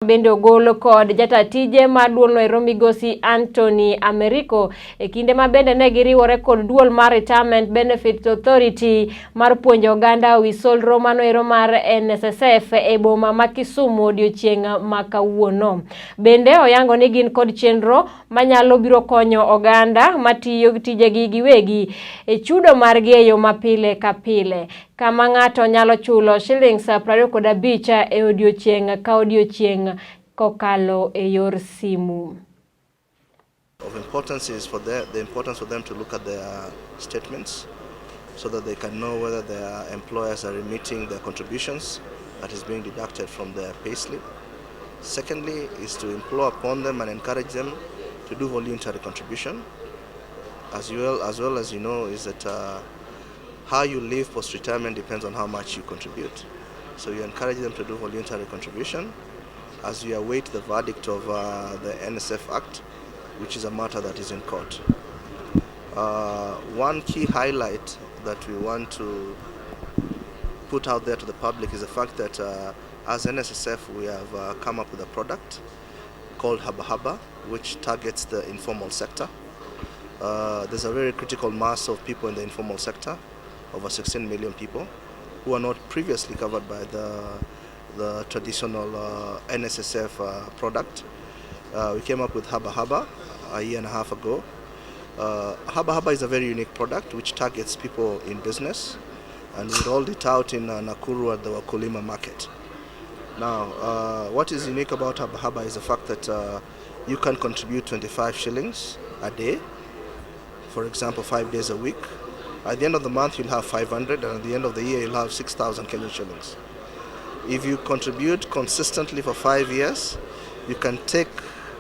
Bende ogol kod jata tije mar duolno ero migosi Anthony Americo e kinde ma bende ne giriwore kod duol mar Retirement Benefits Authority mar puonjo oganda wi solro mano ero mar NSSF e boma ma Kisumu odiochieng' ma kawuono. Bende oyango ni gin kod chenro manyalo biro konyo oganda matiyo tijegi giwegi e chudo margi e yo mapile ka pile kama ng'ato nyalo chulo shillings 25 e odiochieng' ka odiochieng' kokalo e yor simu. Of importance is for the importance for them to look at their statements so that they can know whether their employers are remitting their contributions that is being deducted from their payslip. Secondly, is to implore upon them and encourage them to do voluntary contribution. As well as you know, is that how you live post-retirement depends on how much you contribute. So you encourage them to do voluntary contribution as you await the verdict of the NSSF Act, which is a matter that is in court. One key highlight that we want to put out there to the public is the fact that as NSSF we have come up with a product called Haba Haba, which targets the informal sector. There's a very critical mass of people in the informal sector, over 16 million people, who are not previously covered by the traditional NSSF product. We came up with Haba Haba a year and a half ago. Haba Haba is a very unique product which targets people in business, and we rolled it out in Nakuru at the Wakulima market. Now, what is unique about Haba Haba is the fact that you can contribute 25 shillings a day, for example, 5 days a week. At the end of the month, you'll have 500, and at the end of the year, you'll have 6,000 Kenyan shillings. If you contribute consistently for 5 years, you can take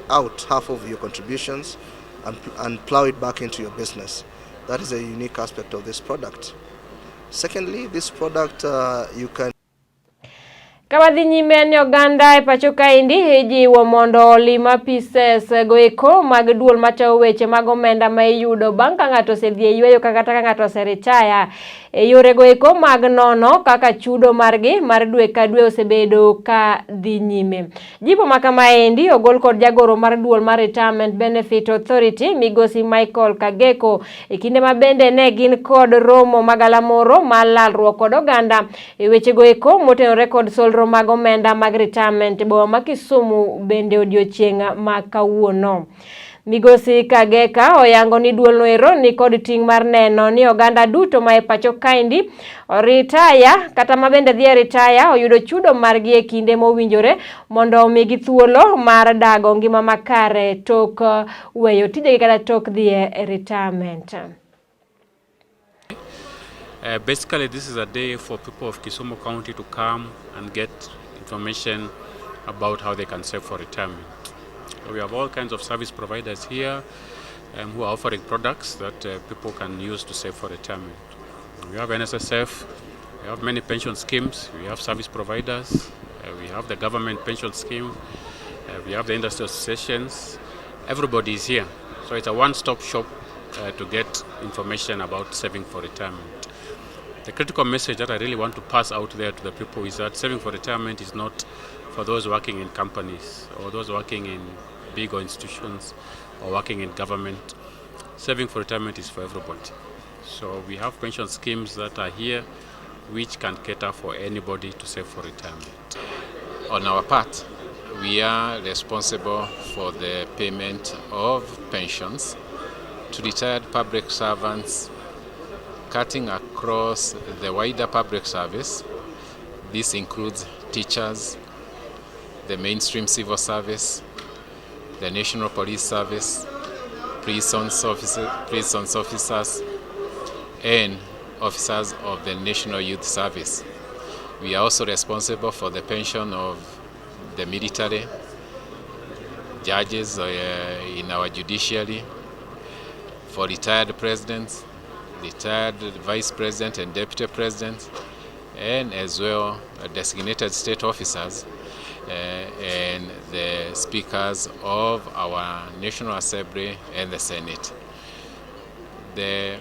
out half of your contributions and plow it back into your business. That is a unique aspect of this product. Secondly, this product you can Ka wadhi nyime ni oganda e pacho kaendi ijiwo mondo olim apises goeko mag duol matayo weche mag omenda ma iyudo bang' ka ng'ato osedhi e yweyo kata ka ng'ato oseritaya e yore goeko mag nono kaka chudo margi mar dwe ka dwe osebedo ka dhi nyime. Jipo ma kamaendi ogol kod jagoro mar duol mar Retirement Benefit Authority migosi Michael Kageko e kinde ma bende ne gin kod romo magalamoro mar lalruok kod oganda e weche goeko motenore kod solro mag omenda mag retirement e boma ma Kisumu bende odiochieng' ma kawuono. Migosi Kageka oyango ni duol noero ni kod ting' mar neno ni oganda duto ma e pacho kaendi oritaya kata ma bende dhi e ritaya oyudo chudo margi e kinde mowinjore mondo omigi thuolo mar dago ngima makare tok weyo tijegi kata tok dhi e retirement. Basically, this is a day for people of Kisumu County to come and get information about how they can save for retirement. So we have all kinds of service providers here who are offering products that people can use to save for retirement. We have NSSF, we have many pension schemes, we have service providers, we have the government pension scheme, we have the industry associations. Everybody is here. So it's a one-stop shop to get information about saving for retirement. The critical message that I really want to pass out there to the people is that saving for retirement is not for those working in companies or those working in big institutions or working in government. Saving for retirement is for everybody. So we have pension schemes that are here which can cater for anybody to save for retirement. On our part, we are responsible for the payment of pensions to retired public servants cutting across the wider public service. This includes teachers, the mainstream civil service, the National Police Service, prisons officers, and officers of the National Youth Service. We are also responsible for the pension of the military, judges in our judiciary, for retired presidents, retired vice president and deputy presidents, and as well designated state officers and the speakers of our National Assembly and the Senate. The